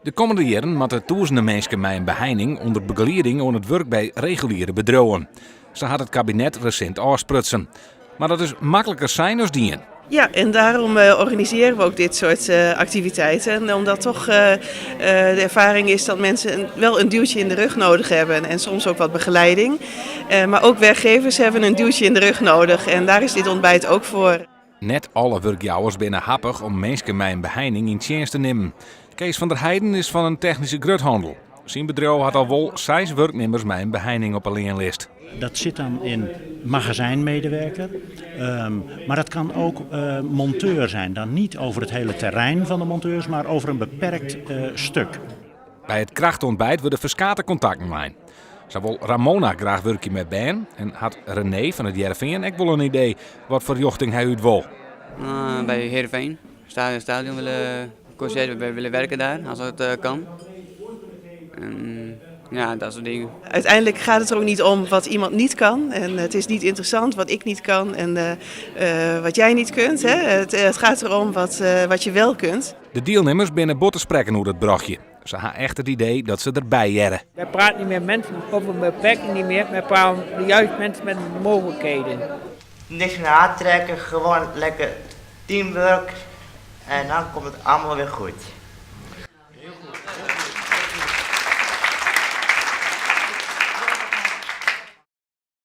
De kommende jierren moatte tûzenen minsken mei in beheining ûnder begelieding oan it wurk by reguliere bedriuwen. Sa hat it kabinet resint ôfsprutsen. Mar dat is makliker sein as dien. Ja, en daarom organiseren we ook dit soort activiteiten. Omdat toch de ervaring is dat mensen wel een duwtje in de rug nodig hebben en soms ook wat begeleiding. Maar ook werkgevers hebben een duwtje in de rug nodig en daar is dit ontbijt ook voor. Net alle wurkjouwers binne happich om minsken mei in beheining yn tsjinst te nimmen. Kees van der Heijden is fan in technyske gruthannel. Syn bedriuw hat al wol seis wurknimmers mei in beheining op 'e leanlist. Dat sit dan in magazijnmedewerker, maar dat kan ook monteur zijn. Dan niet over het hele terrein van de monteurs, maar over een beperkt stuk. By it krachtontbijt wurde ferskate kontakten lein. Sa wol Ramona graach wurkje mei bern en hat René fan It Hearrenfean ek wol in idee wat foar rjochting hy út wol. By Heerenveen, stadion willen conciërge willen werken daar, als dat kan. En, ja, dat soort dingen. Uiteindelijk gaat het er ook niet om wat iemand niet kan. En het is niet interessant wat ik niet kan en wat jij niet kunt. Hè. Het gaat erom wat je wel kunt. De dielnimmers binne bot te sprekken oer it brochje. Se ha echt it idee dat se derby hearre. Wy prate net mear minsken over een beperking niet meer, wy prate juist mensen met mogelijkheden. Niks meer aantrekken, gewoon lekker teamwork en dan komt het allemaal weer goed.